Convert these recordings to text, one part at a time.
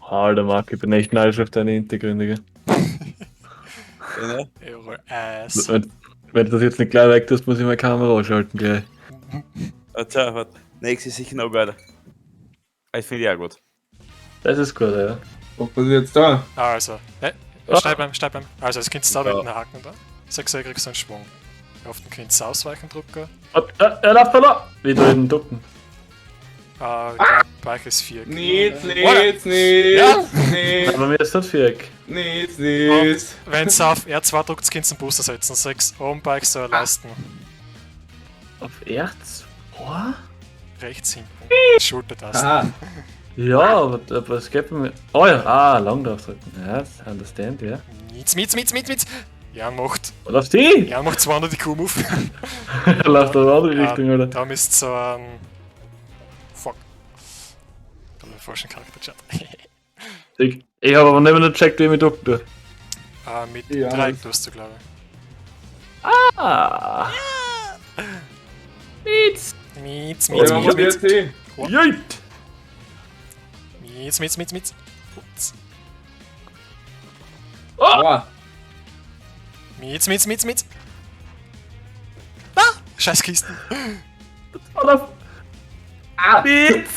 Alter Marc, ich bin echt neidisch auf deine Hintergründe, gell? Ja, Eure Ass. Wenn du das jetzt nicht gleich weg tust, muss ich meine Kamera ausschalten gleich. Warte, warte. Nächstes ist sicher noch geiler. Das finde ich auch gut. Das ist gut, ja. Was passiert jetzt da? Also, Ah. steig bleiben, steig bleiben. Also, jetzt kannst du da Ja. mit den Haken da. 6 kriegst du einen Schwung. Auf den kannst du ausweichen drücken. Und, er läuft verloren! Wieder in den Ducken. Ich glaub, bei euch ist 4. Nichts, Oder? nichts, nichts, Ja. nichts, Aber mir ist das Viereck. nichts, nichts. Wenn es auf R2 drückt, kannst du einen Booster setzen. 6 oben bei euch so eine Leisten. Auf R2? Rechts hinten. Schultertasten. Ah, Ja, aber es geht bei mir. Oh ja, ah, lang drauf drücken. Ja, das understand, ja. Mietz, mietz, mietz, mietz, mietz. Jan macht, Und auf die! Jan macht 200 IQ-Move. Er läuft in die andere Ja, Richtung, oder? Da ist so ein. Fuck. Da hab ich den falschen Charakter geschaut. Ich habe aber nicht mehr gecheckt, wie ich mich ducken tue. Mit Ja, Dreieck das- tust du, glaube ich. Ah! Mietz! Mietz, ja, mietz, was mietz, passiert mietz. jetzt hin? Jut! Mietz, mietz, mietz, mietz. Ups. Aua. Mietz, mietz, mietz, mietz. Ah! Scheiß Kisten. Olaf! Ah. Mietz!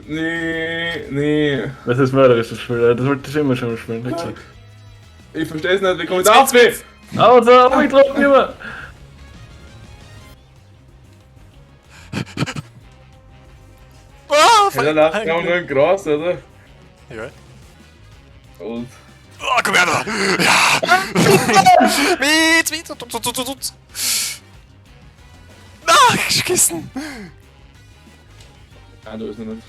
Nee, nee. Das ist mörderisches Spiel, das wollte ich immer schon mal spielen, wirklich. Ich versteh's nicht, wie komme ich da auf? Also, ich drück immer! Ah, Ja, da läuft ja nur im Gras, oder? Ja. Und. Oh, komm her da! Ja! Mietz, mietz, tut, tut, tut, tut. Ah, Kisten! Ah, da ist noch nicht.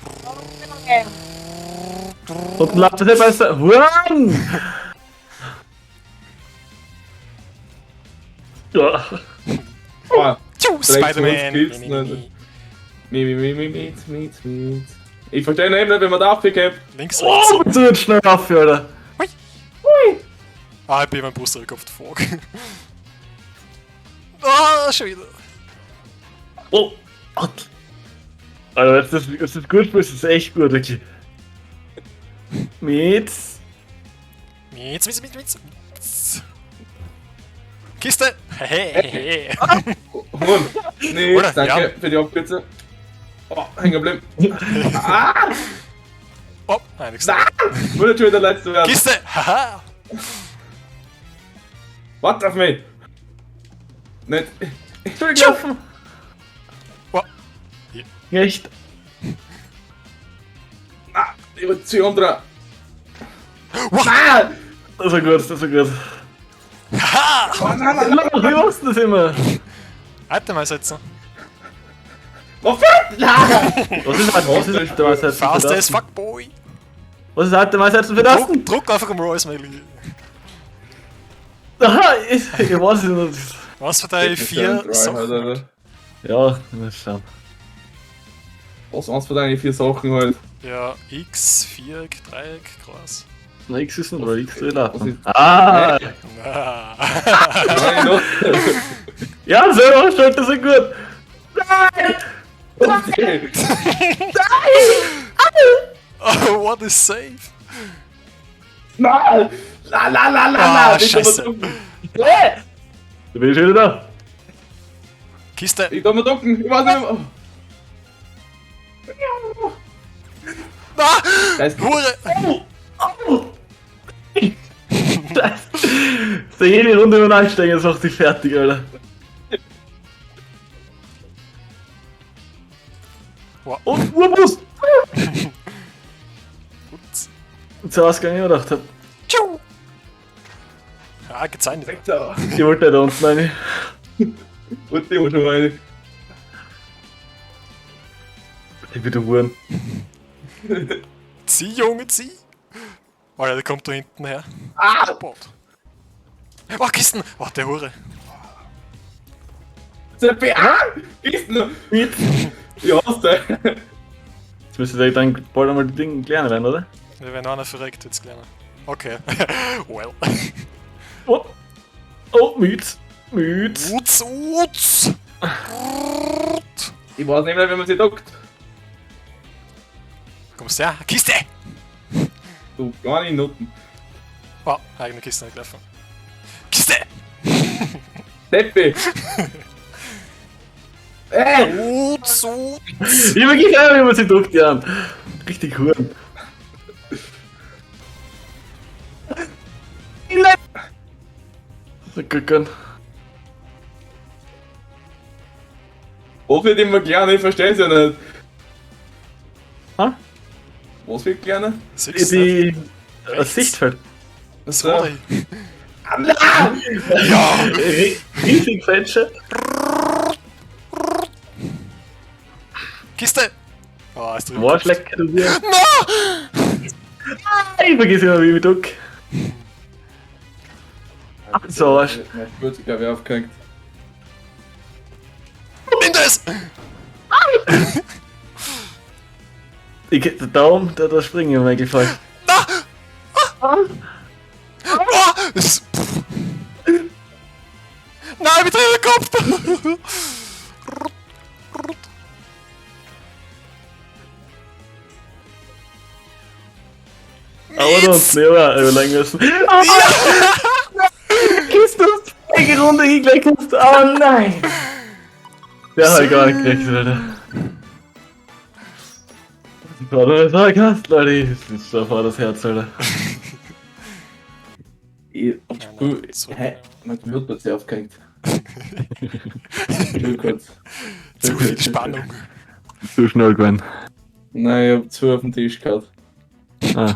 Und läuft das nicht besser. Huan! Ja. Ah, Tschu, Spider-Man! gibt's Nee, nee, nicht. nee. mi, mi, mi, mi, miet, miet, miet. Ich verstehe nicht, wenn man da aufgeht. Links, rechts. Oh, du jetzt schnell auf, Alter. Ah, ich bin beim Booster gekauft. Fuck. Ah, schon wieder. Oh. Gott. Alter, wenn das, wenn das gut spielst, ist echt gut, wirklich. Mit. Mietz, mietz, mietz, mietz. Kiste! Hey, hey, hey. Huren. Nee, Oder? danke Ja. für die Abkürzung. Oh, hängen geblieben. Ah! Oh, nein, nichts. Nein! Wurde schon wieder der letzte werden. Kiste! Haha! Warte auf mich! Nicht. Entschuldigung. Oh. Echt? Ah, ich wollte zu umdrehen. Wow. Ah! Das war gut, das war gut. Haha! Oh, nein, nein, nein. Wie machst du das immer? Item einsetzen. Oh, fuck! Nein! Was ist was ist Item einsetzen für Fast as das? fuck, boy! Was ist Item einsetzen für das? Druck, druck einfach im Royce Smiley. Aha, ich weiß es nicht. Was für deine vier Sachen? Oder? Ja, muss schauen. Was eins von deinen vier Sachen halt. Ja, X, Viereck, Dreieck, Kreis. Na, X ist nicht, weil X will Was laufen. ist- Ah! Na. Nein, noch. Ja, selber stellt das so gut! Nein! Okay. Oh, what is safe? Nein! La la la la Ah, la! Ich Scheiße. darf mal ducken. Da bin ich schon wieder da. Kiste! Ich darf mal ducken. Ich weiß nicht mehr. Oh. Ah! Scheiße. Hure! So jede Runde über einsteigen, das macht dich fertig, Alter. Wow. Und Urbus! Ups. Zuerst gar nicht mehr gedacht hab. Tschu! Ah, geht's rein. So. Ich wollte da unten rein. Und die schon rein. Ich bin der Huren. Zieh, Junge, zieh! Alter, der kommt da hinten her. Ah! Bot. Oh, Kisten! Oh, der Hure. CP! Ah! Kisten! Ja, was denn? Jetzt müsste ich dann bald einmal die Dinge klären werden, oder? Ja, wenn einer verreckt, wird's kleiner. Okay. Well. Oh! Oh, Mütz! Mütz! Utz, utz! Ich weiß nicht mehr, wie man sie duckt. Kommst her? Kiste! Du kleine Nutten. Oh, eigene Kiste nicht gelaufen. Kiste! Deppi! Ey! Oh, so. Ich vergesse auch, wie man sie druckt, Jan. Richtig Huren. Nein! So gucken. Was wird immer kleiner? Ich versteh's ja nicht. Ha? Was wird kleiner? Siehst du nicht? Die das Sichtfeld. Das Rote. Ja! Riesig Fenster. Kiste! Oh, ist drüben. Arschleck, du Bier. Ich vergesse immer, wie ich mich druck. So, Arsch. Mein Spur hat sich, glaub ich, aufgehängt. Nimm das! Ich, der Daumen, da springen im Regelfall. Oh, das ist, pff. Nein, mit dem Kopf! Aber da unten, ja, überlegen müssen. Ah! Kiste, eine Runde hingelegt hast. Oh nein! Der hab ich gar nicht gekriegt, Alter. Das war das war krass, Leute. Das ist so vor das Herz, Alter. Ich Nein, spür. nein, zurück. Hä? Mein Gehirn hat sich aufgehängt. Spür kurz. Zu viel Spannung. Zu schnell gewesen. Nein, ich hab zu auf den Tisch gehabt. Ah.